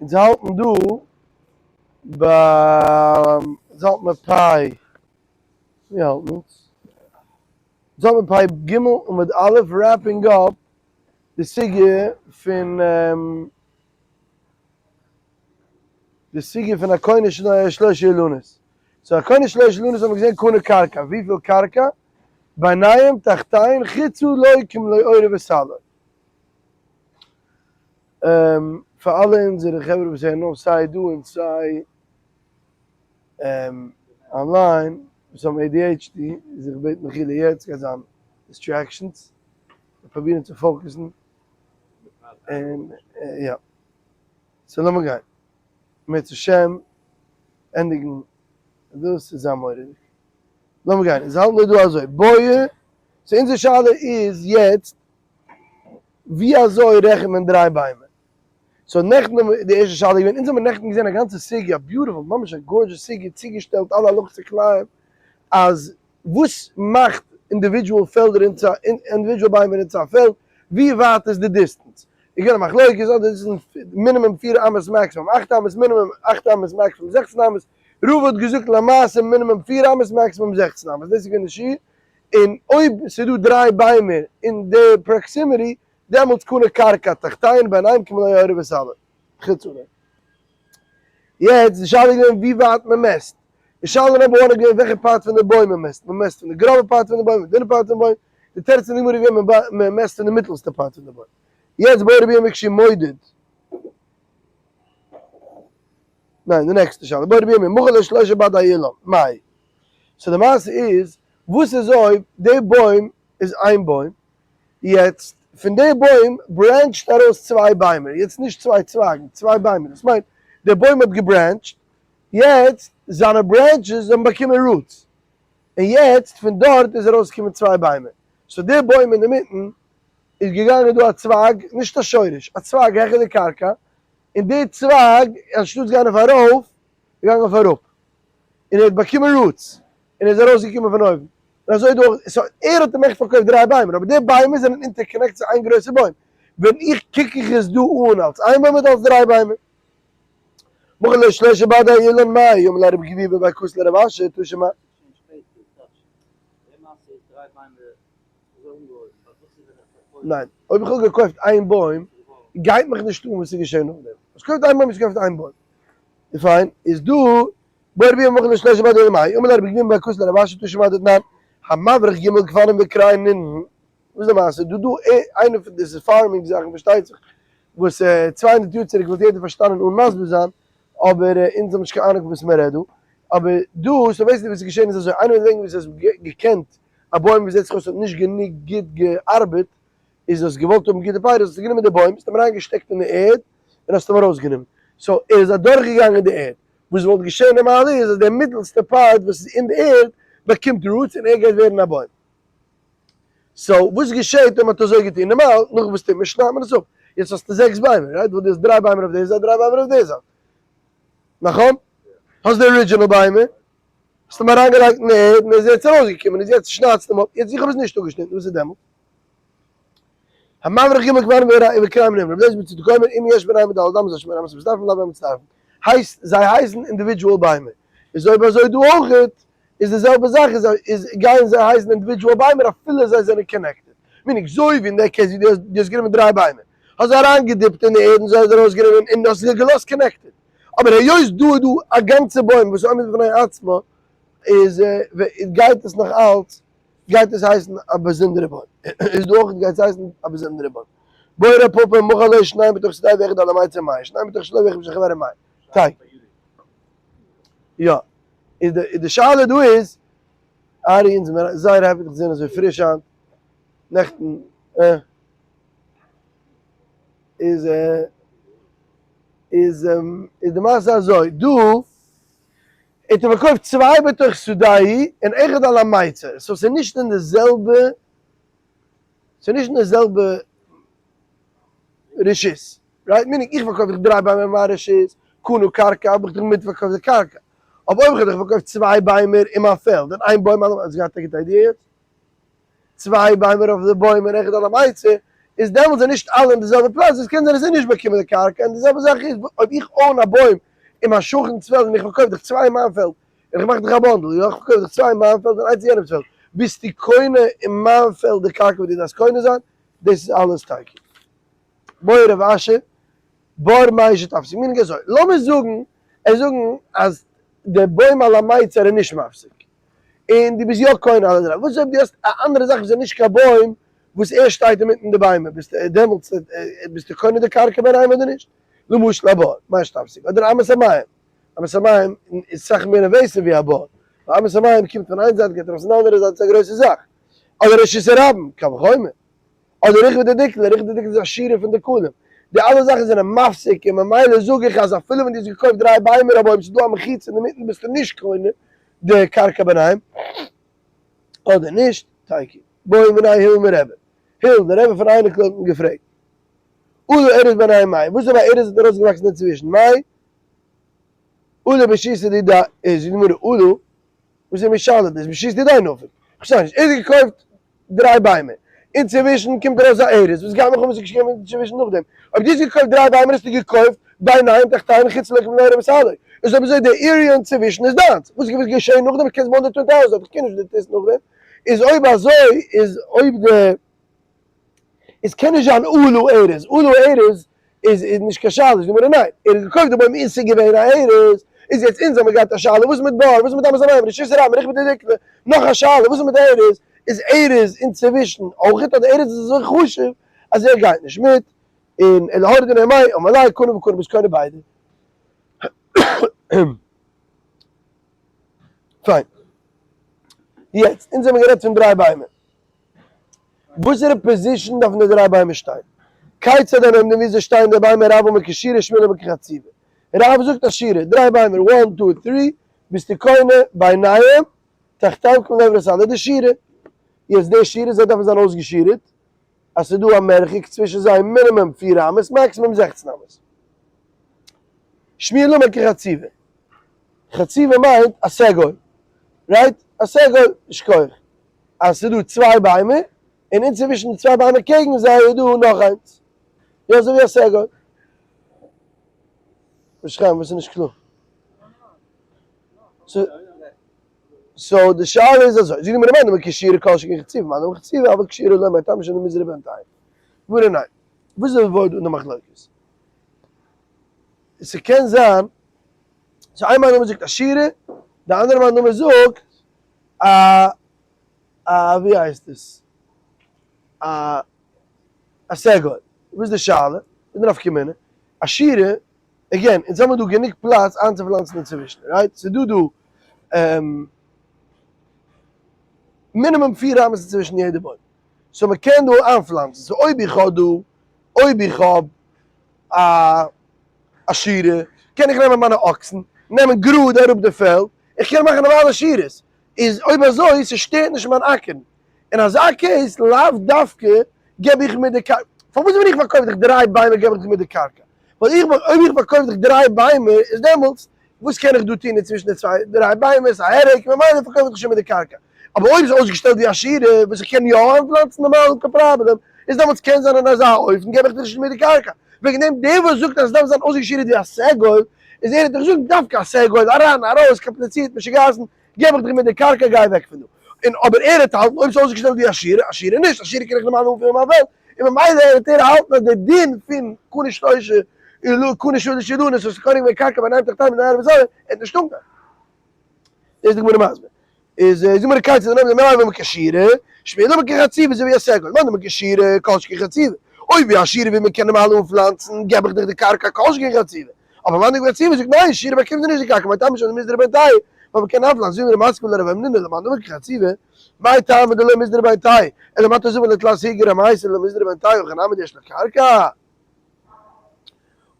אונז האלטן דא ביי, אונז האלט מיר פיי, ווי האלט אונז? אונז האלט מיר פיי ג עמוד א' wrapping up די סוגיא פון די סוגיא פון הקונה שלושה אילנות. so הקונה שלושה אילנות האבן מיר געזען קנה קרקע, וויפיל קרקע? ביניהם תחתיהן חוצה לו כמלוא עורו וסלעו. פאר אלע אונזערע חברה וואס הערן אויף סיי דא און סיי online וואס האבן ADHD, איז איך בעט מחילה יעצט גייט זיין distractions, מיר פרובירן צו focus ן, און יא, so לאמיר גיין, אם ירצה השם ענדיגן דאס איז זיין מורא'דיג, לאמיר גיין, אונז האלט מיר דא אזוי, בויע, so אונזער שאלה איז יעצט ווי אזוי רעכנט מען דריי ביימער? so נעכטן האבן מיר, די ערשטע שאלה איז געווען, אונז האבן נעכטן געזען א גאנצע סוגיא, א beautiful, ממש א gorgeous סוגיא, צוגעשטעלט אלע הלכות כלאים, אז וואס מאכט individual פעלדער אין צו, individual ביימער אין צו א פעלד, ווי ווייט איז די distance? איז געווען א מחלוקת, אדער דאס איז מינימום פיר אמות maximum אכט אמות מינימום אכט אמות maximum 16 אמות, רבא האט געזאגט למעשה מינימום פיר אמות maximum 16 אמות, דאס איז געווען די שיעור, און אויב ס'איז דא דריי ביימער אין די proximity, דעמאלטס קנה קרקע תחתיהן ביניהם כמלא עורו וסלעו. חוץ אולי. יעצט, די שאלה איז געווען ווי ווייט מען מעסט. די שאלה number one איז געווען וועלכע part פון די בוים מען מעסט. מען מעסט פון די גראבע part פון די בוים, די דינע part פון די בוים. די תירוץ פון די גמרא איז געווען מען מעסט פון די מיטעלסטע part פון די בוים. יעצט בעי רבי ירמי' כשהוא מודד. ניין, די נעקסטע שאלה. בעי רבי ירמי' מכר לו שלושה בדי אילן, מאי? so די מעשה איז, וואס איז אויב די בוים איז איין בוים, יעצט פון די בוים branch ט ארויס צוויי ביימער, יעצט נישט צוויי צווייגן, צוויי ביימער, דאס מיינט די בוים האט גע branch ט, יעצט זיינע branches האבן באקומען roots, און יעצט פון דארט איז ארויסגעקומען צוויי ביימער, so די בוים אינדערמיטן איז געגאנגען דא א צווייג, נישט א שורש, א צווייג העכער די קרקע, און די צווייג אנשטאטס גיין אויף ארויף, איז געגאנגען אויף אראפ. און ער האט באקומען roots, און ער איז ארויסגעקומען פון אויבן, און אזוי דא אויך, so ער האט אים עכט פארקויפט דריי ביימער, אבער די ביימער זענען interconnected צו איין גרויסע בוים, ווען איך קוק איך עס דא אן אלס איין בוים אדער אלס דריי ביימער? מכר לו שלושה בדי אילן מאי אמר ליה רב גביבא בר כסא לרב אשי תא שמע. ניין, אויב איך האב געקויפט איין בוים, גייט מיך נישט אן וואס איז געשען נאכדעם. האסט געקויפט איין בוים, האסט געקויפט איין בוים. פיין, איז דא בעי רב ירמי' מכר לו שלושה בדי אילן מאי אמר ליה רב גביבא בר כסא לרב אשי תא שמע דתנן, המבריך ג' גפנים וכריין נינהו, וואס איז די מעשה? דא דא איינע פון די farming זאכן פארשטייט זיך, וואס 200 יאר צוריק וואלט יעדער פארשטאנען אן מסביר זיין, אבער אונז האבן נישט קיין אהנונג וואס מען רעדט דא, אבער דא, so basically וואס איז געשען איז אזוי, איינע פון די וועגן וואס האסט געקענט א בוים וואס זעט זיך אויס האט נישט גענוג גוט געארבעט, איז האסט געוואלט האבן גוטע פירות האסטו גענומען די בוים, האסט אים אריינגעשטעקט אין די ערד, און האסט אים ארויסגענומען, so ער איז אדורכגעגאנגען די ערד, וואס וואלט געשען נארמאל איז אז דער מיטעלסטע part וואס איז אין די ערד באקומט roots און ער גייט ווערן א בוים. so וואס געשעט אויב מען האט אזוי געטון? נארמאל נאך וואס טוט מען? שניידט מען עס אפ. יעצט האסטו זעקס ביימער, right? ווייל דו האסט דריי ביימער אויף די זייט, דריי ביימער אויף די זייט. נכון? האסט די original ביימער, האסט אים אריינגעלייגט אין די ערד און ער איז יעצט ארויסגעקומען, איז יעצט שניידסטו אים אפ, יעצט איך האב עס נישט אפגעשניטן, וואס איז דעמאלט? המבריך ג' גפנים וכריין נינהו, רבי אליעזר בן צדוק אומר אם יש ביניהם ד' אמות אשר אמות מצטרפים לאו מצטרפים, הייסט זיי הייסן individual ביימער, איז אויב אזוי דא אויכעט איז די זעלבע זאך איז איז גייען זיי הייסן individual ביימער אפילו זיי זענען connected, meaning אזוי ווי אין די case ווי דו האסט דו האסט גענומען דריי ביימער האסט זיי אריינגע dip ט אין די ערד און זיי האסט ארויסגענומען און האסט זיי געלאזט connected, אבער היות דא איז דא א גאנצע בוים וואס איז עומד בפני עצמו איז גייט עס נאך אלץ גייט עס הייסן א באזונדערע בוים, איז דא אויך גייט עס הייסן א באזונדערע בוים. בעי רב פפא מכר לו שניים בתוך שדהו ואחד על המיצר מאי, שניים בתוך שלו ואחד בשל חברו מאי. תיקו. יא. איז די איז די שאלה דא איז, ארי אונז זעמיר זייער happy דיך צו זען אזוי פריש היינט, נעכטן אה. איז איז איז די מעשה אזוי, דא האט ער פארקויפט צוויי בתוך שדהו און אחד על המיצר, so ס'איז נישט אין די זעלבע, ס'איז נישט אין די זעלבע רשות, right? meaning איך פארקויף דיך דריי ביימער אין מיין רשות, קנה קרקע האב איך דיך מיטפארקויפט די קרקע, אבער אויב איך האב דיך פארקויפט צוויי ביימער אין מיין פעלד און איין בוים על, האסט געהאט א גוטע idea יעצט? צוויי ביימער אויף די בוים און אחד על המיצר, איז דעמאלטס זענען נישט אלע אין די זעלבע פלאץ, איז קען זיין אז זיי נישט באקומען די קרקע, און די זעלבע זאך איז אויב איך own א בוים אין מיין שכן'ס פעלד און איך פארקויף דיך צוויי אין מיין פעלד, און איך מאך דיך א bundle, יא איך פארקויף דיך צוויי אין מיין פעלד און איינס אין יענעמ'ס פעלד, ביסטו קונה אין מיין פעלד די קרקע וואס דו דארפסט קונה זיין, דאס איז אלעס תיקו. בעי רב אשי בור מהו שתפסיק meaning אזוי, לאמיר זאגן ער זאגן אז די בוים על המיצר איז נישט מפסיק, און דו ביסט יא קונה אלע דריי, וואס איז אויב דו האסט א אנדערע זאך וואס איז נישט קיין בוים וואס ער שטייט אינמיטן די ביימער, ביסטו דעמאלטס ביסטו קונה די קרקע ביניהם אדער נישט? למשל א בור, מהו שתפסיק, אדער אמת המים, אמת המים איז סאך מער invasive ווי א בור, ווייל אמת המים קומט פון איין זייט גייט ארויס אין די אנדערע זייט ס'איז א גרויסע זאך, אדער רשות הרבים, קל וחומר. אדער ריחבא דדיקלא, ריחבא דדיקלא איז א שורה פון דקלים. די אלע זאכן זענען מפסיק און ממילא זאג איך אז אפילו ווען דו האסט געקויפט דריי ביימער אבער אויב ס'איז דא א מחיצה אינמיטן ביסטו נישט קונה די קרקע ביניהם אדער נישט. תיקו. בעו מיניה הלל מרבי. הלל, דער רבי פון אייניקל האט אים געפרעגט. עלה ארז ביניהם מאי? וואס אויב א ארז האט ארויסגעוואקסן אינצווישן? מאי? עלה ברשותא דידיה איז די גמרא עלה וואס איז משנה דאס ברשות דידיה נפיק? כ'פארשטיי נישט. ער האט געקויפט דריי ביימער, אינצווישן קומט ארויס א ארז, וואס גייט מיך אן וואס איז געשען אינצווישן נאכדעם? אויב דו האסט געקויפט דריי ביימער האסטו געקויפט ביניהם תחתיהם חוץ לכל מיני רבי סאלוי, איז אויב אזוי די area אינצווישן איז דיינס, וואס איז געשען נאכדעם? קענסט בויען די twin towers דארט, איך קען נישט וואס דו טוסט נאכדעם, איז אויב אזוי איז אויב די איז קען נישט זיין עלה ארז, עלה ארז איז איז נישט קיין שאלה, זאגט די גמרא ניין, ער האט געקויפט די בוים און ס'איז געווען א ארז, איז יעצט אונז האמיר געהאט א שאלה וואס איז מיט בור, וואס איז מיט אמת המים, רשות הרבים, ריחבא דדיקלא, נאך א שאלה וואס איז מיט ארז, איז ארז אינצווישן אויכעט אדער ארז איז אזוי חשוב אז ער גייט נישט מיט, און ולהוריד מאי אמר ליה קנה וקנה ביסט קונה ביידע. פיין. יעצט, אונז האמיר גערעדט פון דריי ביימער. וואסערע position דארפן די דריי ביימער שטיין? כיצד הן עומדים וויאזוי שטייען די ביימער רב אמר כשורה שמואל אמר כחציבה. רב זאגט א שורה, דריי ביימער one two three, ביסטו קונה ביניהם תחתיהם כמלא עוברת אלע די שורה. יעצט די שורה זיי דארפן זיין אויסגעשירעט אז ס'איז דא א מרחק צווישן זיי מינימום פיר אמות מאקסימום 16 אמות. שמואל אמר כחציבה. חציבה מיינט א סגול. right? א סגול. שכוח. אז ס'איז דא צוויי ביימער, און אינצווישן די צוויי ביימער קעגן זיי איז דא נאך איינס. יא אזוי ווי א סגול. ר' חיים וואס איז נישט קלאר? so די שאלה איז אזוי, זאגט די גמרא מאן דאמר כשורה כל שכן חציבה, מאן דאמר חציבה אבל כשורה לא מאי טעמא משום דמזרי בינתיים. גמרא ניין. וואס איז די ווארט דא אין די מחלוקת? ס'קען זיין, so איין מאן דאמר זאגט א שורה, די אנדערע מאן דאמר זאגט א א ווי הייסט עס? א א סגול. וואס איז די שאלה? וואס איז די נפקא מינה? א שורה, again, אונז האבן דא גענוג פלאץ איינצופלאנצן אינצווישן, right? ס'איז דא דא מינימום פיר אמות אינצווישן יעדע בוים. so מ'קען דא איינפלאנצן. so אויב איך האב דא, אויב איך האב א א שורה, קען איך נעמען מיינע אקסן, נעמען גראד אראפ די פעלד, איך קען מאכן נארמאלע שורות, איז אויב אזוי ס'שטערט נישט מיין אקערן, אין אזא case לאו דווקא געב איך מיט די קרקע, פארוואס ווען איך פארקויף דיך דריי ביימער געב איך דיך מיט די קרקע, ווייל איך אויב איך פארקויף דיך דריי ביימער איז דעמאלטס וואס קען איך דא טון אינצווישן די צוויי דריי ביימער, ס'איז א הרק, ממילא פארקויף איך דיך שוין מיט די קרקע, אבער אויב איז אויסגעשטעלט ווי א שורה וואס איך קען יא איינפלאנצן נארמאל אן קיין פראבלעם, איז דעמאלטס קען זיין אין אזא אופן געב איך דיך נישט מיט די קרקע. וועגן דעם דער וואס זאגט אז עס דארף זיין אויסגעשירעט ווי א סגול, איז ער האט דאך געזאגט דווקא א סגול, אריין ארויס, קאמפליצירט, משוגעת'ן, געב איך דיך מיט די קרקע גיי אוועק פון דא. און אבער ער האט האלטן אויב עס איז אויסגעשטעלט ווי א שורה, א שורה נישט, א שורה קען איך נארמאל אנפילן מיין פעלד, און ממילא ער האט ער האלטן אז דער דין פון קנה שלושה קנה שלש אילנות וואס קונה געווען קרקע ביניהם תחתיהם מן הערב הזרה, ער האט נישט אנגעהויבן. דאס איז די גמרא מסביר. איז די גמרא כיצד הן עומדין רב אמר כשורה, שמואל אמר כחציבה אזוי ווי א סגול, מאן דאמר כשורה כל שכן חציבה, אויב ווי א שורה ווי מען קען נארמאל אנפלאנצן געב איך דיך די קרקע כל שכן חציבה, אבער מאן דאמר כחציבה זאגט ניין שורה באקומט ער נישט די קרקע מאי טעמא משום דמזדרי בינתייהו ווייל מען קען איינפלאנצן זאגט די גמרא מתקיף לה רב המנונא למאן דאמר כחציבה מאי טעמא דלא מזדרי בינתייהו אלא מעתה זבין לתלת איגרי מייתי דלא מזדרי בינתייהו הכי נמי דיש לה קרקע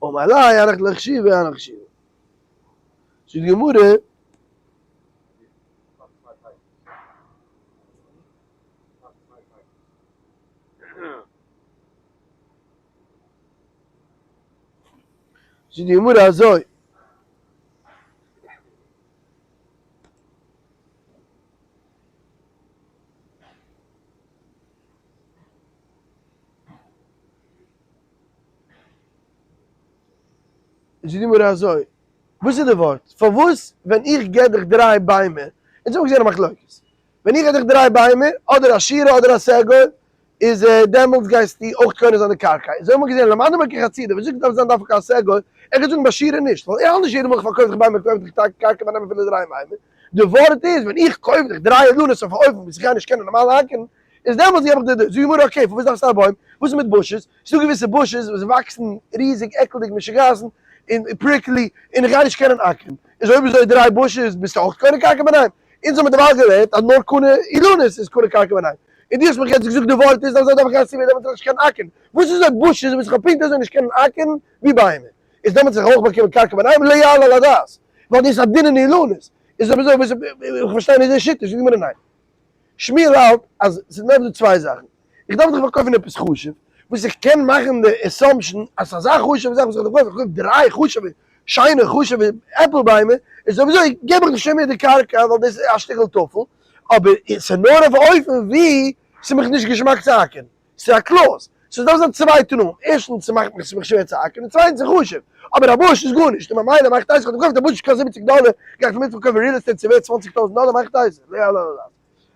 אמר ליה הנך לא חשיבי הנך חשיבי זאגט די גמרא. זאגט די גמרא אזוי. זאגט די גמרא אזוי, וואס איז די ווארט? פארוואס ווען איך געב דיך דריי ביימער, אונז האבן געזען א מחלוקת, ווען איך געב דיך דריי ביימער, אדער א שירה אדער א סגול, איז דעמאלטס גייסטו אויך קונה זיין די קרקע, אונז האבן געזען למדנו מכחצי, דער וואס זאגט דארף זיין דווקא א סגול, ער גייט זאגן ביי שירה נישט, ווייל ער האלט נישט יעדע מאל איך פארקויף דיך ביימער קויף איך דיך קרקע ביי נעמען פון די דריי ביימער, די ווארט איז ווען איך קויף דיך דריי אילנות אויף א אופן וואס איך גיי נישט קענען נארמאל האקן, איז דעמאלטס געב איך דיר די, זאגט די גמרא okay פארוואס דארפסטו א בוים, וואס איז מיט bushes, ס'איז דא געוויסע bushes וואס וואקסן ריזיג עקלדיג משוגעת'ן און prickly און איך גיי נישט קענען אקערן, איז אויב אזוי דריי bushes ביסטו אויך קונה קרקע ביניהם, אונז האבן דערווייל געלערנט אז נאר קונה אילנות איז קונה קרקע ביניהם, און דו האסט מיך יעצט געזאגט די ווארט איז אזוי דארף איך גיין צו ווער דעמאלטס וועל איך נישט קענען אקערן, וואס איז אויב bushes וואס איך האב פונקט אזוי נישט קענען אקערן ווי ביימער, איז דעמאלטס וועל איך אויך באקומען קרקע ביניהם לא יעלה על הדעת, ווייל דאס איז א דין אין אילנות, איז אויב אזוי וואס איך פארשטיי נישט די שיטה, זאגט די גמרא ניין. שמואל האלט אז ס'איז נאר דא צוויי זאכן, איך דארף דאך פארקויפן עפעס חשוב, וואס איך קען מאכן די assumption אז ס'איז אזא חשוב'ע זאך וואס איך דארף קויפן, איך קויף דריי חשוב'ע, שיינע חשוב'ע עפל ביימער, איז אויב אזוי געב איך דיר שוין מער די קרקע ווייל דאס איז א שטיקל טפל, אבער ס'איז נאר אויף א אופן ווי ס'איז מיך נישט געשמאק צו האקן. ס'איז א clause. ס'איז דארף זיין צוויי תנאים, ערשטנס ס'מאכט מיך ס'מיך שווער צו האקן, און צווייטנס ס'איז חשוב. אבער א bush איז גארנישט, און ממילא מאכט אייז, איך האב געקויפט א bush קאסט זיבעציג דאלער, גיי איך דערמיט פארקויפן real estate ס'ווערט צוואנציג טויזנט דאלער מאכט אייז, לא יעלה על הדעת.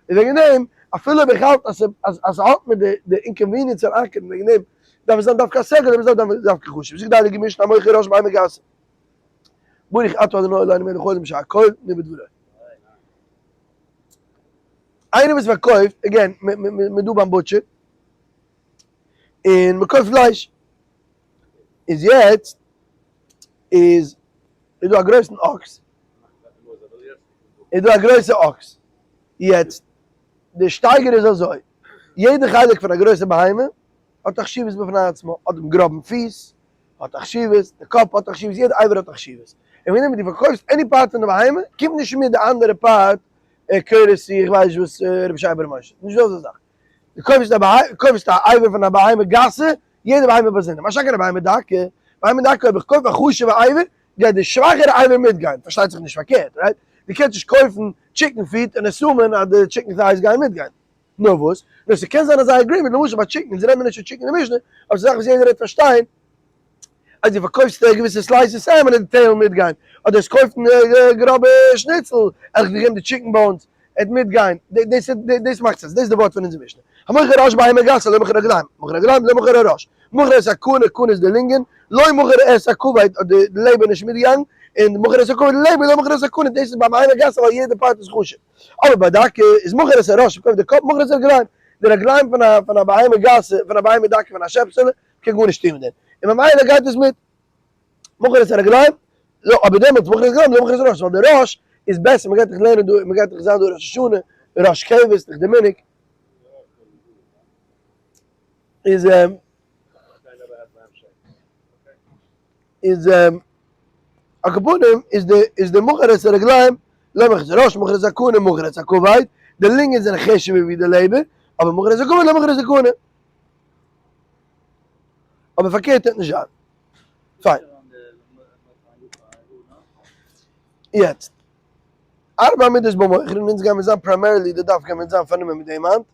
און וועגן דעם, אפילו אויב איך האלט אז אז אז ס'האט מיט די די inconvenience פון אקערן, וועגן דעם דארף עס זיין דווקא א סגול, אויב אזוי דווקא חשוב. זאגט די הייליגע משנה המוכר ראש בהמה גסה. ברוך אתה ה' אלוהינו מלך העולם שהכל נהיה בדברו. איינער וואס פארקויפט, again, מ'איז דא ביים butcher, און מ'קויפט פלייש, איז יעצט איז איז דא א גרויסן אקס, איז דא א גרויסע אקס, יעצט די שטייגער איז אזוי, יעדע חלק פון א גרויסע בהמה האט א חשיבות בפני עצמו, האט דעם גראבן פיס, האט א חשיבות, די קאפ האט א חשיבות, יעדע אבר האט א חשיבות, און ווען דו פארקויפסט any part פון די בהמה, קומט נישט מיט די אנדערע part courtesy איך ווייס נישט וואס רבי שייע בר' משה, נישט דא אזא זאך, דו קויפסט א בהמה, קויפסט א אבר פון א בהמה גסה, יעדע בהמה באזונדער, מה שאין כן א בהמה דקה, בהמה דקה אויב איך קויף א חשוב'ע אבר, גייט די שוואכערע אבר מיטגיין, פארשטייט זיך נישט פארקערט, right? דו קענסט נישט קויפן chicken feet און assume ען אז די chicken thighs גייען מיטגיין. נאר וואס? נאר ס'קען זיין אזא agreement, למשל ביי chicken, אונז רעדן מיר נישט פון chicken אין משנה, אבער ס'איז א זאך וואס יעדער וועט פארשטיין, אז דו פארקויפסט געוויסע slices salmon און די tail מיטגיין, אדער עס קויפט גראבע שניצל, ער האט געגעבן די chicken bones, ער האט מיטגיין, דאס דאס מאכט sense, דאס איז די ווארט פון אונזער משנה. המוכר ראש בהמה גסה לא מכר רגליים, מכר רגליים לא מכר הראש, מכר את הקנה, קנה איז די לונגען, לא מכר את הכבד האט די לעבער נישט מיטגעגאנגען, און מכר את הכבד די לעבער לא מכר את הקנה, דאס איז ביי בהמה גסה ווייל יעדע part איז חשוב. אבער ביי דקה איז מכר את הראש, מ'קויפט די קאפ, מכר את הרגליים, די רגליים פון א פון א בהמה גסה, פון א בהמה דקה, פון א שעפסעלע, קען גארנישט טון מיט דעם, און ממילא גייט עס מיט מכר את הרגליים, לא, אבער דעמאלטס מכר את הרגליים, לא מכר את הראש, ווייל די ראש איז בעסער, מ'גייט דאך לערנען דא, מ'גייט דאך זיין דא ראש השנה, ראש כבש, דאך די מנהג איז איז על כל פנים איז די איז די מכר את הרגליים לא מכר את הראש מכר את הקנה מכר את הכבד, די לונגען זענען חשוב'ער ווי די לעבער, אבער מכר את הכבד לא מכר את הקנה. אבער פארקערט וועט נישט זיין. פיין. יעצט. ארבע מידות במוכרין, אונז גיימיר זיין primarily די דף גיימיר זיין פארנומען מיט דעם היינט.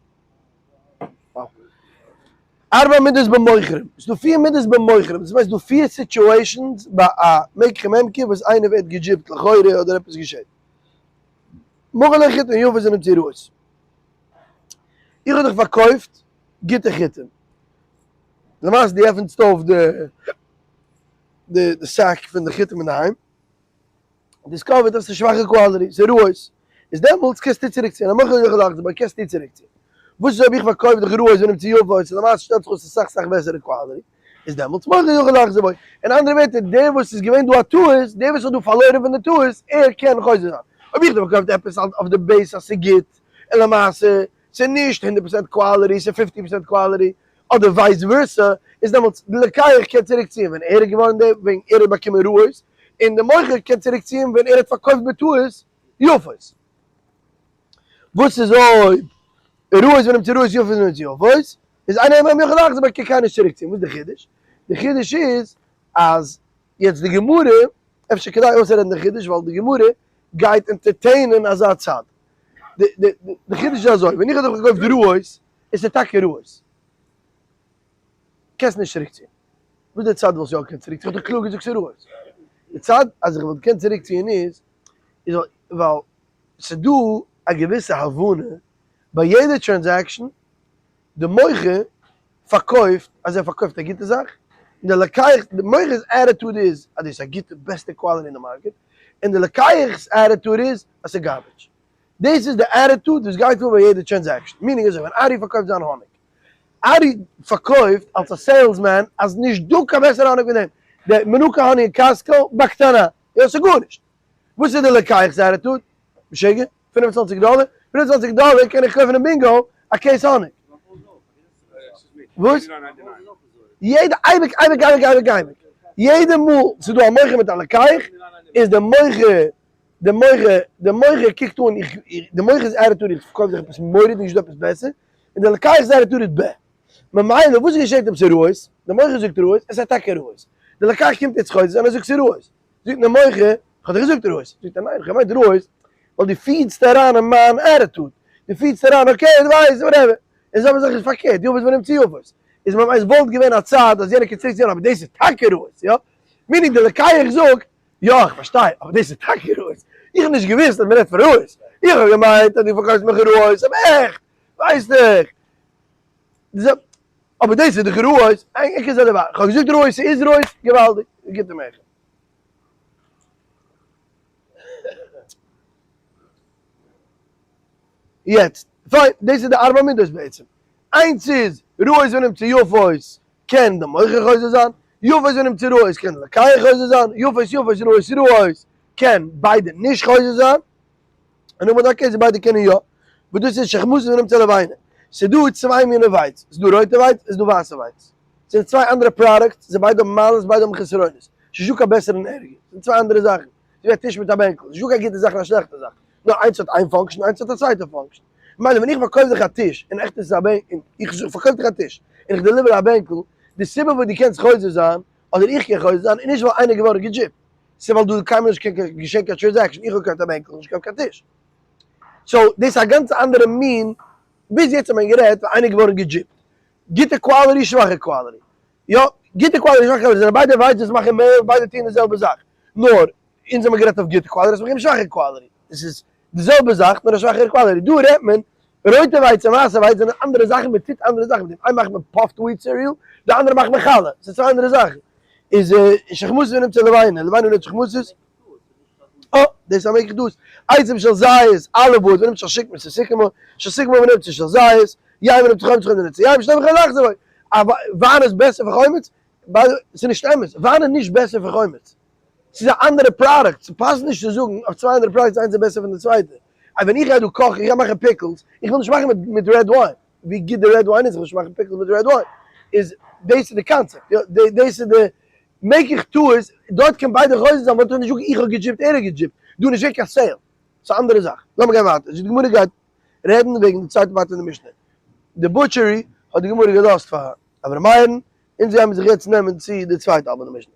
ארבע מידות במוכרים, ס'איז דא פיר מידות במוכרים, דאס מיינט ס'איז דא פיר situations ביי א מקח וממכר וואס איינער ווערט געדזשיפט לכאורה אדער עפעס געשעט. מכר לו חיטין יפות ונמצאו רעות. איך האב דיך פארקויפט גוטע חיטים. למעשה דו עפענסט אויף די די sack פון די חיטים אינדערהיים. discover ט אז ס'איז שוואכע quality, ס'איז רעות, איז דעמאלטס קענסטו צוריקציען, המוכר יכול לחזור בו, קענסטו צוריקציען. וואס איז אויב איך פארקויף דיך רעות ונמצאו יפות, און למעשה שטעלט זיך אויס ס'איז סאך סאך בעסערע quality, איז דעמאלטס מוכר יכול לחזור בו. אין אנדערע ווערטער, דער וואס איז געווען דא א טעות, דער וואס האט דא פארלוירן פון די טעות, ער קען חוזר זיין. אויב איך האב דיר פארקויפט עפעס אויף די base אז ס'איז גוט, און למעשה ס'איז נישט הונדערט פראצענט quality, ס'איז פופציג פראצענט quality, אדער vice versa, איז דעמאלטס די לוקח קען צוריק ציען ווען ער איז געווארן דער ווען ער האט באקומען רעות, און די מוכר קען צוריק ציען ווען ער האט פארקויפט בטעות יפות. וואס איז אויב רעות ונמצאו רעות יפות ונמצאו יפות, איז אינו מהם יכול לחזור בו קען קיינער נישט צוריק ציען, וואס איז די חידוש? די חידוש איז אז יעצט די גמרא, אפשר כדאי אויסצורעדן די חידוש ווייל די גמרא גייט entertain ען אזא צד. די חידוש איז אזוי, ווען איך האב דיך געקויפט רעות, עס איז טאקע רעות. קענסט נישט צוריקציען. וואס די צד וואלסט יא געקענט צוריקציען? איך האב דיר קלאר געזאגט ס'איז רעות. די צד אז איך וואלט געקענט צוריק ציען איז, איז ווייל ס'דא א געוויסע הבנה ביי יעדע transaction, די מוכר פארקויפט אז ער פארקויפט א גוטע זאך, און די לוקח, די מוכר'ס attitude איז אז דאס איז א גוטע בעסטע quality אין די market, און די לוקח'ס attitude איז אז ס'איז garbage. דאס איז די attitude וואס גייט אן ביי יעדע transaction, meaning אזוי ווען ארי פארקויפט זיין האניג, ארי פארקויפט אלס א salesman אז נישט דא קיין בעסערע האניג פון דעם, די Manuka honey אין Costco בקטנה, יא ס'איז גארנישט. וואס איז די לוקח'ס attitude? משוגע? 25 דאלער? 25 דאלער קען איך קויפן אין Bingo א case האניג. וואס? יעדע אייביג אייביג אייביג אייביג אייביג יעדע מאל ס'איז דא א מוכר מיט א לוקח איז די מוכר די מוכר די מוכר קוקט אן איך די מוכר'ס attitude איך פארקויף דיך עפעס מורא'דיג נישט דא עפעס בעסער און די לוקח'ס attitude איז בע ממילא וואס געשעט אויב ס'איז רעות? די מוכר זאגט רעות עס איז טאקע רעות די לוקח קומט יעצט חוזר זיין ער זאגט ס'איז רעות זאגט די מוכר איך האב דיך געזאגט רעות זאגט ער ניין איך האב געמיינט רעות ווייל דו feed סט אריין אין מיין attitude דו feed סט אריין okay דו ווייסט whatever און זיי האבן זיך פארקערט יפות ונמצאו יפות איז ממ עס וואלט געווען א צד אז יענער קען צוריק ציען אבער דאס איז טאקע רעות יא meaning די לוקח זאגט יא איך פארשטיי אבער דאס איז טאקע רעות איך האב נישט געוואוסט אז מען רעדט פון רעות איך האב געמיינט אז דו פארקויפסט מיך רעות אבער עכט ווייסט איך אבער דאס איז דאך רעות ענק איז א דבר איך האב געזאגט רעות ס'איז רעות געוואלדיג גוטע מכר. יעצט, פיין, דאס איז די ארבע מידות בעצם. איינס איז, רעות ונמצאו יפות, קען די מוכר חוזר זיין, יפות ונמצאו רעות קען די לוקח חוזר זיין, יפות יפות רעות רעות קען ביידע נישט חוזר זיין, און נאכדעם א case ווי ביידע קענען יא, וואס דאס איז שכמוסין ונמצאו לבנה. ס'איז דא צוויי מיני ווייץ, ס'איז דא רויטע ווייץ און ס'איז דא ווייסע ווייץ. ס'זענען צוויי אנדערע products, זיי ביידע האבן מעלות ביידע האבן חסרונות. ס'איז נישטא קיין בעסער און ערגער, ס'זענען צוויי אנדערע זאכן. ס'איז ווי א טיש מיט א בענקל, ס'איז נישטא קיין גוטע זאך און א שלעכטע זאך. נאר איינס האט איין function איינס האט א צווייטע function. ממילא ווען איך פארקויף דיך א טיש, און עכט איז עס א בענקל, און איך פארקויף דיך א טיש, און איך deliver א בענקל, די סיבה וואס דו קענסט חוזר זיין, אדער איך קען חוזר זיין, איז נישט ווייל איינער איז געווארן געדזשיפט. ס'איז ווייל דא איז קיינמאל נישט געשען קיין transaction, איך האב געקויפט א בענקל, נישט געקויפט קיין טיש. so דאס איז א גאנץ אנדערע מין, ביז יעצט האט מען גערעדט ווען איינער איז געווארן געדזשיפט. גוטע quality שוואכע quality. יא, גוטע quality שוואכע quality זענען ביידע ווייץ וואס מאכן מעהל, ביידע טוען די זעלבע זאך. נאר אונז האבן גערעדט אויף גוטע quality, האסט מיר געגעבן שוואכע quality. עס איז די זעלבע זאך נאר א שוואכערע quality. דא רעדט מען רויטע ווייץ און ווייסע ווייץ זענען אנדערע זאכן, מען טוט אנדערע זאכן מיט דעם. איין מאכט מען puffed wheat cereal, די אנדערע מאכט מען חלה. עס איז צוויי אנדערע זאכן. איז שכמוסית ונמצאו לבנה, לבנה נעמט שכמוסית, אה, דאס איז א מקח טעות. עצים של זית, אלע וואס, ונמצא של שקמה של סיכמא, של סיכמא ונמצא של זית, יין ונמצא חומץ חומץ ונמצא יין, ושני וכן לחזור בו. א וויין איז בעסער פון חומץ? ס'איז נישט אמת, וויין איז נישט בעסער פון חומץ. ס'איז א אנדערע product, ס'פאסט נישט צו זאגן אויף צוויי אנדערע products איינס איז בעסער פון די צווייטע. אז ווען איך גיי דא קאכן, איך גיי מאכן pickles, איך וויל נישט מאכן מיט red wine, ווי גוט די red wine איז, איך וויל נישט מאכן pickles מיט red wine. איז דאס איז די קאנצעפט, יא, דאס איז די מקח טעות, דארט קען ביידע חוזר זיין, וואלט איך נישט געזאגט איך האב געדזשיפט ער האט געדזשיפט, דא נישט געווען קיין sale, ס'איז א אנדערע זאך. לאמיר גיין ווייטער, די גמרא גייט רעדן וועגן די צווייטע part פון די משנה. די butchery האט די גמרא געלאזט פאר אברהם מאיר'ן, אונז גיימיר זיך יעצט נעמען צו די צווייטע האלב פון די משנה.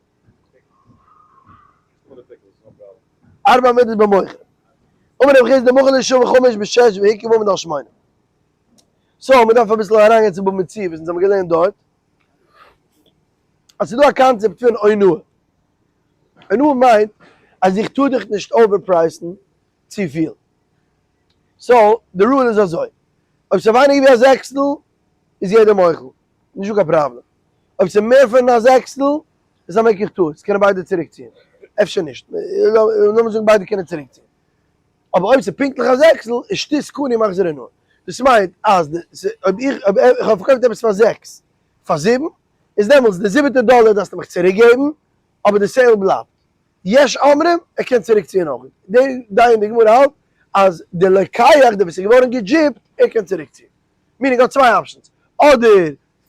ארבע מידות במוכר. אמר רב חסדא מכר לשווה חמש בשש והוקף עמוד על שמונה. so מ'דארף אביסל אריינגיין צו בבא מציעא וואס אונז האבן געלערנט דארט. אז ס'איז דא א קאנצעפט פון אונאה. אונאה מיינט אז איך טאר דיך נישט overprice ן צופיל. so די rule איז אזוי, אויב ס'איז ווייניגער ווי א זעקסטל איז יעדער מוחל, נישטא קיין פראבלעם. אויב ס'איז מער פון א זעקסטל איז א מקח טעות, קענען ביידע צוריקציען. אפשר נישט, לאמיר זאגן ביידע קענען צוריקציען. אבער אויב ס'איז פונקטליך א זעקסטל איז שתות קני מחזיר אונאה. דאס מיינט אז אויב איך האב פארקויפט עפעס פאר זעקס, פאר זיבן, איז דעמאלטס די זיבעטע דאלער דארפסטו מיך צוריק געבן, אבער די sale בלייבט. יש אומרים, ער קען צוריק ציען אויך. די דיין אין די גמרא האלט אז די לוקח, דער וואס איז געווארן געדזשיפט, ער קען צוריק ציען. meaning ער האט צוויי options, אדער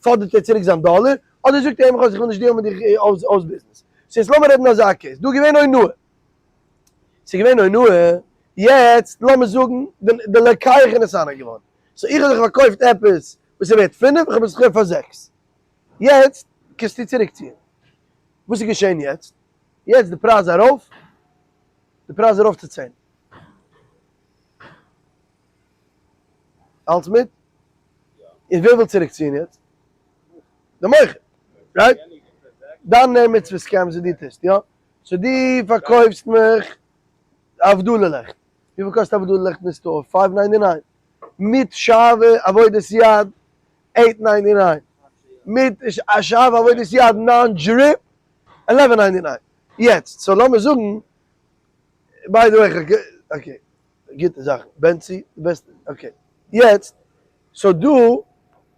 פאדערט ער צוריק זיין דאלער, אדער זאגט ער אים איך וויל נישט deal ן מיט דיך אויס ביזנעס. so יעצט לאמיר רעדן אזא case, דא איז געווען אונאה. ס'איז געווען אונאה, יעצט לאמיר זאגן די לוקח איז נתאנה געווארן. so איך האב דיך פארקויפט עפעס וואס איז ווערט פינף, איך האב עס געקויפט פאר זעקס. יעצט קענסטו צוריקציען. וואס איז געשען יעצט? יעצט די פרייז ארויף, די פרייז ארויף צו 10. האלטס מיט? און ווער וויל צוריקציען יעצט? די מוכר, right? דיין נר מצוה scams וואס דו טוסט, יא? So דו פארקויפסט מיך הבדלה לעכט. וויפיל קאסט הבדלה לעכט אין די store? Five ninety nine. מיט שעוה עבודת יד eight ninety nine. מיט שעוה עבודת יד non drip eleven ninety nine. יעצט, so לאמיר זאגן, by the way, okay, גוטע זאכן, בענצי, די בעסטע, okay. יעצט, so דא,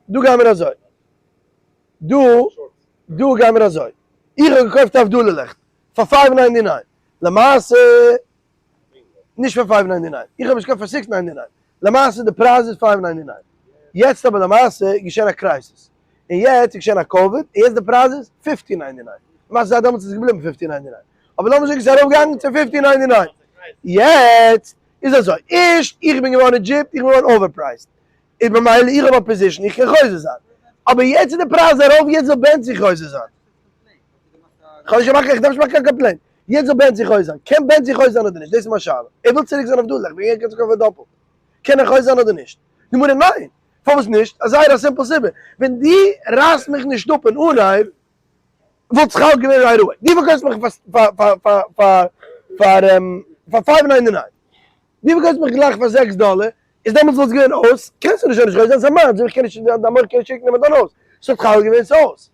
דא גיימיר אזוי. דא, דא גיימיר אזוי. איך האב געקויפט הבדלה לעכט פאר five ninety nine. למעשה, נישט פאר five ninety nine, איך האב עס געקויפט פאר six ninety nine. למעשה די פרייז איז five ninety nine. יעצט אבער למעשה איז געשען א crisis. און יעצט איז געשען א קאוויד, און יעצט די פרייז איז fifteen ninety nine. למעשה זייט דעמאלטס איז עס געבליבן fifteen ninety nine. אבער לאמיר זאגן ס'איז ארויפגעגאנגען צו fifteen ninety nine. יעצט איז אזוי, ערשט איך בין געווארן gypped, איך בין געווארן overpriced. איז ממילא איך האב א position, איך קען חוזר זיין. אבער יעצט איז די פרייז ארויף, יעצט זאל בענצי חוזר זיין. כ'האב נישט געמאכט, איך דארף נישט מאכן קיין complaint. יעצט זאל בענצי חוזר זיין. קען בענצי חוזר זיין אדער נישט? דאס איז מיין שאלה. ער וויל צוריק זיין אויף דאלער, איך בין געווען קענסט קויפן דאפלט. קען ער חוזר זיין אדער נישט? די גמרא ניין. פארוואס נישט? א זייער א simple סיבה. ווען דו רייסט מיך נישט אפ אין אנהייב, וואלט זיך אלץ געווען right away. דו פארקויפסט מיך פאר פאר פאר פאר פאר פאר five ninety nine. דו פארקויפסט מיך גלייך פאר זעקס דאלער, איז דעמאלטס וואלט עס געווען אויס, קענסטו נישט שוין נישט חוזר זיין, ס'איז א מיינס, איך קען נישט, דיין מח קען נישט צוריק נעמען דיין הויז, ס'האט חל געווען ס'הויז.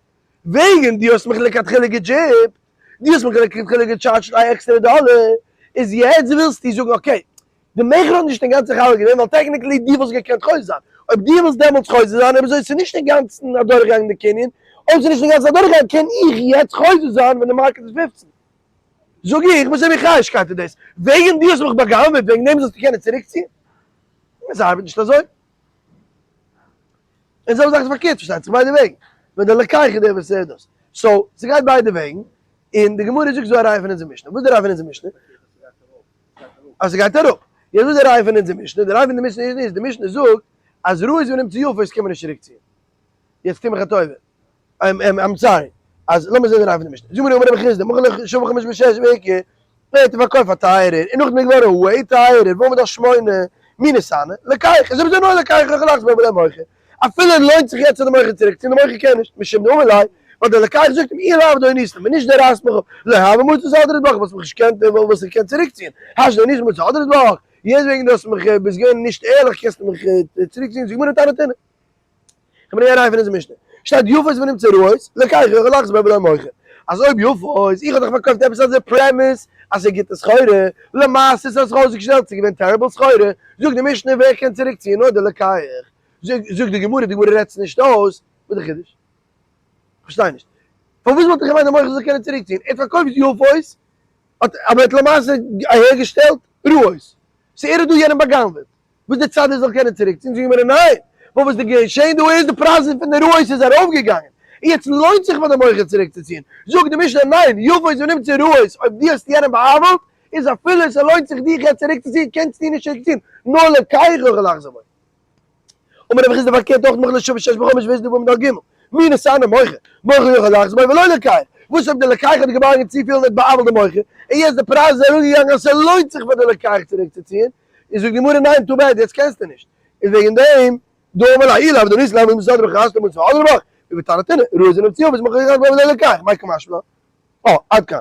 וועגן דו האסט מיך לכתחילה גע gypped, דו האסט מיך לכתחילה געטשארדזשט א עקסטערע דאלער, איז יעצט ווילסטו זאגן okay, די מכר האט נישט אינגאנצן חל געווען ווייל technically דו וואלסט געקענט חוזר זיין, אויב דו ווילסט דעמאלטס חוזר זיין אויב אזוי ס'איז נישט אינגאנצן אדורכגעגאנגען די קנין, אויב ס'איז נישט אינגאנצן אדורכגעגאנגען קען איך יעצט חוזר זיין ווען די market איז 15. זאג איך, וואס האב איך חשקייט איז דאס? וועגן דו האסט מיך בא'גנב'עט וועגן דעם זאלסטו קענען צוריקציען? עס ארבעט נישט אזוי. און זעלבע זאך איז פארקערט פארשטייט זיך ביידע וועגן, ווען דער לוקח איז דער וואס ער דאס. So ס'גייט ביידע וועגן, און די גמרא זאגט ס'דא א ראיה פון אונזער משנה. וואס איז די ראיה פון אונזער משנה? אז ס'גייט אראפ. יעצט וואס איז די ראיה פון אונזער משנה? די ראיה פון די משנה איז, די משנה זאגט אז רעות ונמצאו יפות קען מען נישט צוריקציען. יעצט טו מיך א טובה. I'm sorry. אז לאמיר זען די ראיה פון די משנה. זאג מיר אמר רבי חסדא, מכר לך שוה חמש בשש ויקר, ער האט פארקויפט פאר טייערער, און נאכדעם איז געווארן way טייערער, ועמד על שמונה, מי נתנהו, לוקח, איז אויב אזוי נאר לוקח יכול לחזור בו ולא מוכר. אפילו לוינט זיך יעצט פאר די מוכר צוריק צו, די מוכר קען נישט, משום דאמר ליה, ווייל דער לוקח זאגט אים אי לאו דאוניסנא, ווען נישט דו רייסט מיך אפ, לא הוה מצית הדרת בך, וואלסט מיך נישט געקענט, וואלסט נישט געקענט צוריקציען, השתא דאוניסנא מצית הדרת בך, יעצט וועגן דו האסט מיך, ביסט געווען נישט ערליך קענסטו מיך צוריקציען, זאגט גמרא תנא תנא. כ'בין א ראיה פון אונזער משנה. שטייט יפות ונמצאו רעות, לוקח יכול לחזור בו ולא מוכר. אז אויב יפות, איך האב דאך פארקויפט עפעס אויף די premise אז ס'איז גוטע סחורה, למעשה ס'האט זיך אויסגעשטעלט ס'איז געווען terrible סחורה, זאגט די משנה ווער קען צוריק ציען נאר די לוקח. זאגט די גמרא, די גמרא רעדט עס נישט אויס, וואס די חידוש? כ'פארשטיי נישט. פארוואס וואלט איך געמיינט די מוכר זאל קענען צוריק ציען? ער האט פארקויפט יפות, האט אבער ער האט למעשה אהערגעשטעלט רעות. So ער האט דא יענעם בא'גנב'עט. וואס די צד ער זאל קענען צוריק ציען, זאגן מיר ניין, ווייל וואס די געשען דא איז, די פרייזן פון די רעות איז ארויף געגאנגען, און יעצט לוינט זיך פאר די מוכר צוריק צו ציען, זאגט די משנה ניין, יפות ונמצאו רעות, אויב דו האסט יענעם בא'עוול'ט, איז אפילו ס'לוינט זיך דיך יעצט צוריק צו ציען, קענסטו נישט צוריק ציען, נאר לוקח יכול לחזור בו. אמר רב חסדא פארקערט אויך מכר לשוה שש בחמש והזדיר ועמד על ג', מי נתנהו מוכר, מוכר יכול לחזור בו ולא לוקח, וואס אויב די לוקח האט געבארגט צופיל און האט בא'עוול'ט די מוכר, און יעצט די פרייז איז אראפגעגאנגען אז ס'לוינט זיך פאר די לוקח צוריק צו ציען, איז זאגט די גמרא ניין too bad יעצט קענסטו נישט, איז וועגן דעם דאמר ליה אי לאו דאוניסנא לא הוה מצית הדרת בך השתא מצית הדרת בך, ובתנא רעות ונמצאו יפות מוכר יכול לחזור בו ולא לוקח, מאי קא משמע לן? אה, עד כאן.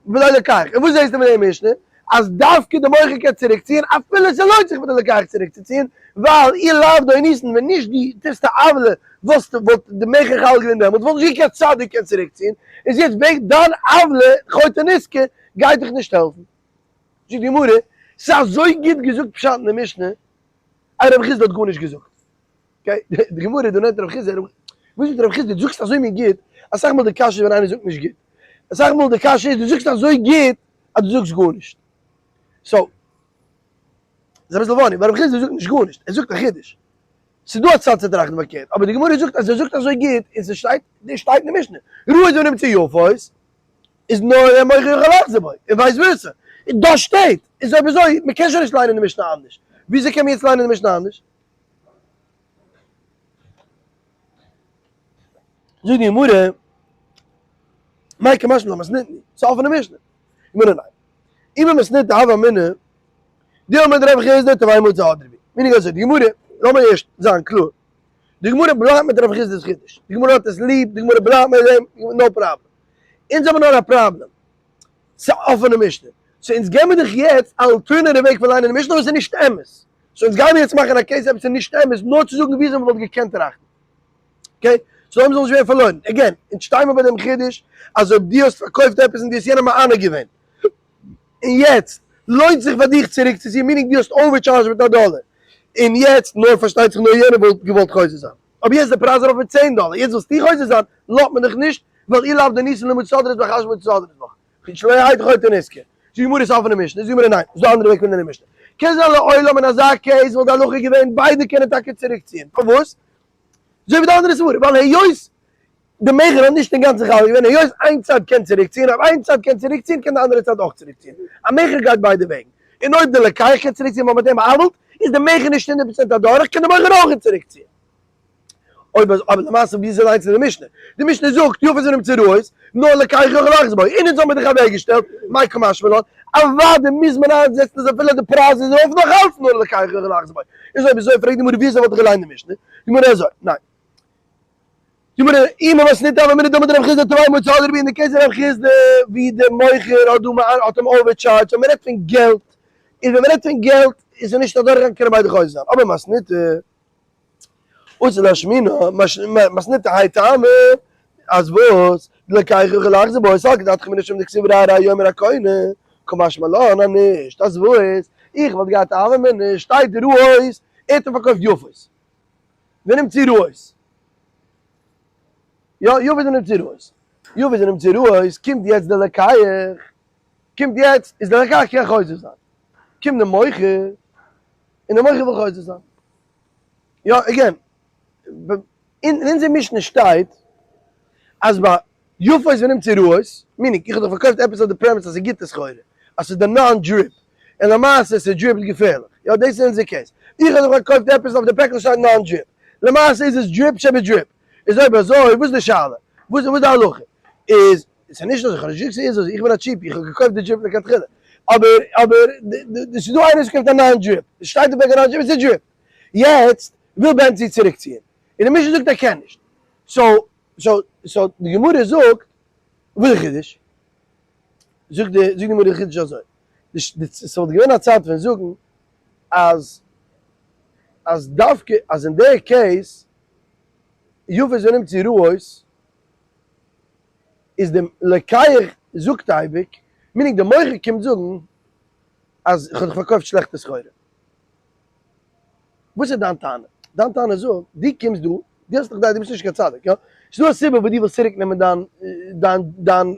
ולא לוקח. און וואס זעסטו פון די משנה? אז דווקא די מוכר קען צוריקציען אפילו ס'לוינט זיך פאר די לוקח צוריקצוציען, ווייל אי לאו דאוניסנא ווען נישט דו טוסט א עוולה וואלסטו וואלט די מכר חל געווען דעמאלטס וואלט נישט געקענט צדיק קען צוריקציען, איז יעצט וועגן דיין עוולה חוטא נשכר גייט דיך נישט העלפן. זאגט די גמרא, ס'איז אזוי גוט געזאגט פשט אין די משנה, אז רב חסדא האט גארנישט געזאגט. Okay, די גמרא דא נעמט רב חסדא, וואס זאגט רב חסדא, דו זאגסט אזוי מין גוט, אסאך מאל די קשיא איז ווען איינער זאגט נישט גוט, אסאך מאל די קשיא איז דו זאגסט אזוי גוט אז דו זאגסט גארנישט. So, איז אביסל funny, ווייל רב חסדא זאגט נישט גארנישט, ער זאגט א חידוש. ס'איז דא א צד צו טראכטן פארקערט, אבער די גמרא זאגט אז ער זאגט אזוי גוט און ס'שטייט, שטייט אין די משנה, רעות ונמצאו יפות, איז נאר דער מוכר יכול לחזור בו, און vice versa. און דאס שטייט, איז אויב אזוי, מען קען שוין נישט ליינען די משנה אנדערש. וויאזוי קען מען יעצט ליינען די משנה אנדערש? זאגט די גמרא, מאי קא משמע לן מתניתין, ס'איז א אפענע משנה. גמרא ניין. אי במתניתא הוה אמינא, דאמר רב חסדא תרוייהו מצי הדרי בהו. מיינונג אזוי, די גמרא, לאמיר ערשט זיין קלאר, די גמרא בלייבט מיט רב חסדא'ס חידוש, די גמרא האט עס ליב, די גמרא בלייבט מיט דעם, no problem. אונז האבן נאר א פראבלעם. ס'איז א אפענע משנה. so אונז געבן מיר דיך יעצט א alternative וועג פון ליינען די משנה אבער ס'איז נישט אמת. so אונז גיימיר יעצט מאכן א case עפעס איז נישט אמת נאר צו זאגן וויאזוי מ'וואלט געקענט טראכטן. okay? so לאמיר זאל נישט ווערן פארלוירן. again, אונז שטיימיר ביי דעם חידוש אז אויב דו האסט פארקויפט עפעס און דו האסט יענעם מענה געווען, און יעצט לוינט זיך פאר דיך צוריקצוציען, meaning דו האסט overcharged מיט א דאלער, און יעצט נאר פארשטייט זיך נאר יענער וואלט געוואלט חוזר זיין. אבער יעצט די פרייז ארויף מיט צען דאלער, יעצט ווילסטו חוזר זיין, לאזט מען דיך נישט, ווייל אי לאו דניסן למוצא סדרת בך אשמוצא סדרת בך. שלא יהא דחוטא נשכר. זאגט די גמרא איז אפענע משנה, זאגט די גמרא ניין, ס'איז דא אנדערע וועג פון לערנען משנה. קען זיין לעולם אין אזא case וואלט די הלכה געווען ביידע קענען טאקע צוריקציען. פארוואס? אזוי ווי די אנדערע סברא, ווייל היות די מכר האט נישט אינגאנצן חל געווען, היות איין צד קען צוריקציען, אויב איין צד קען צוריקציען קען די אנדערע צד אויך צוריקציען. א מכר גייט ביידע וועגן. און אויב די לוקח קען צוריקציען ווייל מ'האט אים בא'עוול'ט, איז די מכר נישט הונדערט פראצענט אדורך, קען די מוכר אויך צוריקציען. אויב אזוי, אבער למעשה ווי אזוי ליינסטו די משנה? די משנה זאגט יפות ונמצא רעות, נאר לוקח יכול לחזור בו, און אונז האמיר דיך אוועקגעשטעלט, מאי קא משמע לן, אוודאי מוז מען איינזעצן אז אפילו די פרייז איז ארויף נאך אלץ נאר לוקח יכול לחזור בו. איז אויב אזוי פרעגט די גמרא ווי אזוי וואלט איך געליינט די משנה? די גמרא אזוי, ניין. די גמרא, אי ממתניתא הוה אמינא דאמר דרב חסדא תרוייהו מוצא הדרי בי אין די case פון רב חסדא ווי די מוכר האט דא האט אים overcharged און מ'רעדט פון געלט, איז ווען מ'רעדט פון געלט איז ער נישט אדורכגעגאנגען קענען ביידע חוזר זיין, אבער מתניתא אתא לאשמועינן, מתניתא האי טעמא, אז וואס? דלוקח יכול לחזור בו, סלקא דעתך אמינא משום דכתיב רע רע יאמר הקונה, קא משמע לן אז נישט, אז וואס? איך וואלט געהאט א הוה אמינא, שטייט רעות, ער האט אים פארקויפט יפות. ונמצאו רעות. יא, יפות ונמצאו רעות. יפות ונמצאו רעות, קומט יעצט די לוקח, קומט יעצט, איז די לוקח קען חוזר זיין. קומט די מוכר, און די מוכר וויל חוזר זיין. יא, again, אין אונזער משנה שטייט אז ביי יפות ונמצאו רעות, meaning איך האב דיך פארקויפט עפעס אויף די premise אז ס'איז גוטע סחורה, אז ס'איז די non drip, און למעשה ס' drip ט געפערליך, יא דאס איז אונזער case, איך האב דיך פארקויפט עפעס אויף די פעקל שטייט non drip, למעשה איז עס drip שב drip, איז אויב אזוי וואס איז די שאלה? וואס איז די הלכה? איז ס'איז נישט אזוי, כ'האב נישט געזאגט ס'איז אזוי, איך בין א cheapie, איך האב געקויפט די drip לכתחילה, אבער אבער ס'איז דא איינער וואס קויפט א non drip, עס שטייט אויף פעקל non drip, עס איז drip, יעצט וויל בענצי צוריקציען, און די משנה זאגט ער קען נישט, so so so די גמרא זאגט, וואס איז די חידוש? זאגט די זאגט די גמרא די חידוש אזוי, די ס'וואלט געווען א צייט פון זאגן אז אז דווקא אז אין די case יפות ונמצאו רעות איז די לוקח זאגט אייביג, meaning די מוכר קומט זאגן אז איך האב דיך פארקויפט שלעכטע סחורה. וואס איז דיין טענה? דיין טענה זאגט, דו קומסט דא, דו האסט דאך דו ביסט נישט קיין צדיק, יא? ס'איז דא א סיבה וואס דו ווילסט צוריק נעמען דיין דיין דיין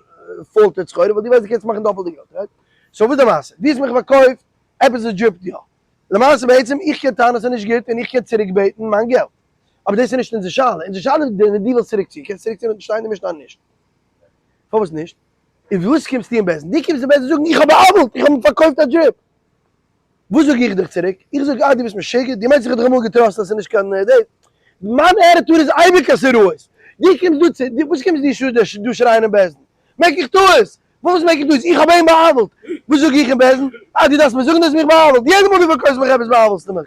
faulted סחורה, ווייל דו ווייסט דו קענסט מאכן דאפלט די געלט, right? so וואס איז די מעשה? דו האסט מיך פארקויפט עפעס וואס drip ט יא. למעשה בעצם איך קען טענה'ן ס'איז נישט גוט און איך קען צוריק בעטן מיין געלט. אבער דאס איז נישט אונזער שאלה, אונזער שאלה איז ווען דו ווילסט צוריק ציען, קענסט צוריק ציען און שטיין אין די משנה נישט. פארוואס נישט? און וואס קומסטו אין בית דין? דו קומסט אין בית דין זאגן איך האב בא'עוול'ט, איך האב אים פארקויפט א drip. וואס זאג איך דיך צוריק? איך זאג אה דו ביסט משוגע? דו מיינסט איך האב דיך אמאל גע trust אז ס'איז נישט קיין דעיט? מיין attitude איז אייביג אז ס'איז רעות. דו קומסט דא צו, וואס קומסטו דא שרייען אין בית דין? מעק איך טעות! וואס מעק איך טעות? איך האב אים בא'עוול'ט! וואס זאג איך אין בית דין? אה דו דארפסט מיר זאגן דו האסט מיך בא'עוול'ט! יעדע מאל דו פארקויפסט מיך עפעס בא'עוול'סטו מיך!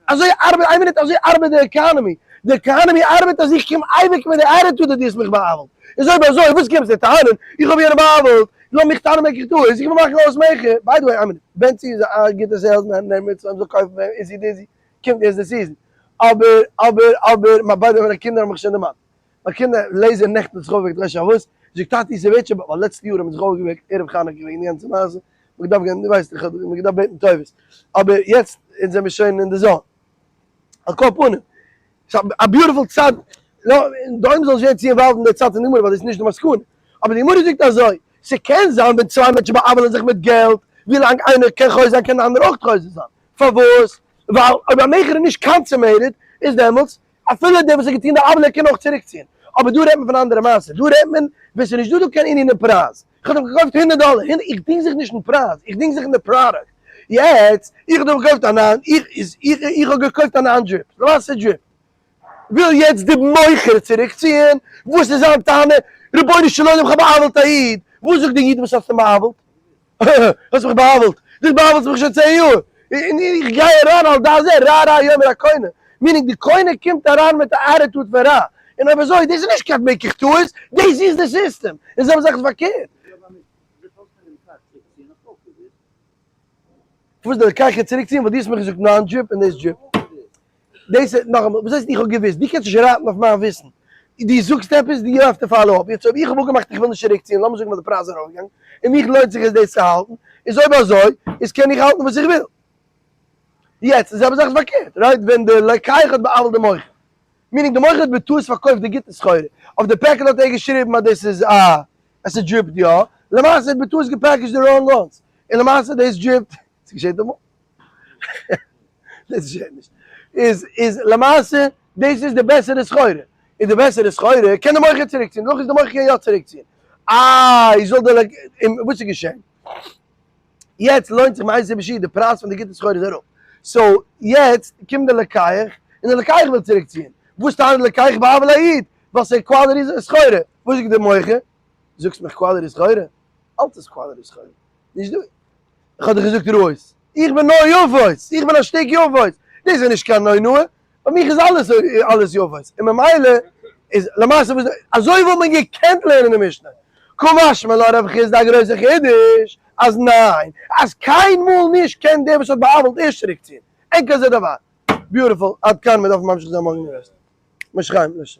אזוי ארבעט, איין מינוט, אזוי ארבעט די economy! די economy ארבעט אז איך קום אייביג מיט די attitude אז דו האסט מיך בא'עוול'ט! איז אויב אזוי וואס קומסטו טענה'ן איך האב יענעם בא'עוול'ט? לאז מיך טענה'ן מעק איך טעות, איך בין מאכן אויס מכר! by the way, איין מינוט, בענצי איז א גוטע salesman, נעם מיט זאל קויפן ביי אים איזי דיזי, קומט יעצט די season. אבער אבער אבער, מיין by the way מיינע קינדער האבן מיך שוין דערמאנט. מיין קינדער לעזער נעכטן האט זיך אויפגעוועקט ר' שבת, זאגט טאטי ס'ווערט שוין ווייל לעצטע יאר האט מען זיך אויפגעוועקט ערב חנוכה וועגן די גאנצע מעשה, מ'האט געדארפט גיין, דו ווייסט איך האב מ'האט געדארפט בעטן טובות, אבער יעצט אונז זעמיר שוין אין די zone. על כל פנים, ס'איז א beautiful צד, לא, די עולם זאל נישט ווערן צו involved אין די צד פון די גמרא ווייל דאס איז נישט די מסקנא, אבער די גמרא זאגט אזוי, ס'קען זיין ווען צוויי מענטשן בא'עוול'ן זיך מיט געלט, ווילאנג איינער קען חוזר זיין קען די אנדערע אויך חוזר זיין, פארוואס? ווייל אויב א מכר איז נישט consummated איז דעמאלטס אפילו דער וואס האט געטון די עוולה קען אויך צוריקציען. אבער דא רעדט מען פון א אנדערע מעשה, דא רעדט מען ווען ס'איז נישט דא דא קיין ענין אין פרייז. איך האב דאך געקויפט הונדערט דאלער, הונדערט, איך דינג זיך נישט אין פרייז, איך דינג זיך אין די product. יעצט, איך האב דאך געקויפט א ניין, איך, איז, איך, איך האב געקויפט א ניין drip, למעשה drip. וויל יעצט די מוכר צוריקציען, וואס איז זיין טענה? רבונו של עולם איך האב בא'עוול'ט א איד. וואס זאגט די איד וואס האסטו בא'עוול'ט? האסט מיך בא'עוול'ט, דו בא'עוול'סט מיך שוין 10 יאר, און איך גיי אריין על דעת זה, רע רע יאמר הקונה, meaning די קונה קומט אריין מיט א attitude פון רע, און אויב אזוי, דאס איז נישט קיין מקח טעות, דאס איז די סיסטעם, און זעלבע זאך איז פארקערט. פארוואס די לוקח קען צוריק ציען ווייל דו האסט מיר געזאגט non drip און דאס drip. דאס איז נאכאמאל, וואס הייסט איך האב געוואוסט? דו קענסט נישט רייטן אויף מיין וויסן. דו זאגסט עפעס, דו have to follow up. יעצט אויב איך האב אפגעמאכט איך וויל נישט צוריקציען, לאמיר זאגן ווייל די פרייז איז ארויפגעגאנגען, און מיך לוינט זיך עס דאס צו האלטן, איז אויב אזוי, איז קען איך האלטן וואס איך וויל. יעצט, די זעלבע זאך איז פארקערט, right? ווען די לוקח האט בא'עוול'ט די מוכר, meaning די מוכר האט בטעות פארקויפט די גוטע סחורה, אויף די פעקל האט ער געשריבן אז דאס איז א, עס איז dripped יא, למעשה האט בטעות גע packaged די wrong ones, און למעשה דאס dripped, ס'געשעט אמאל? דאס געשעט נישט. איז איז למעשה דאס איז די בעסערע סחורה. און די בעסערע סחורה קען די מוכר צוריקציען. דערנאך איז די מוכר קען יא צוריקציען. איי זאל די לק און וואס איז געשען? יעצט לוינט זיך מאיזה סיבה שיהיה די פרייז פון די גוטע סחורה איז אראפ. so יעצט קומט די לוקח און די לוקח וויל צוריקציען. וואס טענה'ט די לוקח באבל א איד? ווייל ס'איז quality סחורה. וואס זאגט די מוכר? זאגסט מיך quality סחורה? אלץ איז quality סחורה. נישט דא. איך האב דיך געזאגט רויז, איך בין נאר יפות, איך בין א שטיק יפות, דאס איז נישט קיין אונאה, ביי מיך איז אלעס אלעס יפות, און ממילא איז למעשה וואס אזוי וואלט מען געקענט לערנען די משנה, קא משמע לן רב חסדא א גרויסע חידוש, אז ניין, אז קיינמאל נישט קען דער וואס האט בא'עוול'ט ערשט צוריק ציען, אין כזה דבר. beautiful, עד כאן, מיר דארפן ממשיך זיין מארגן די rest. משכיים, לשס.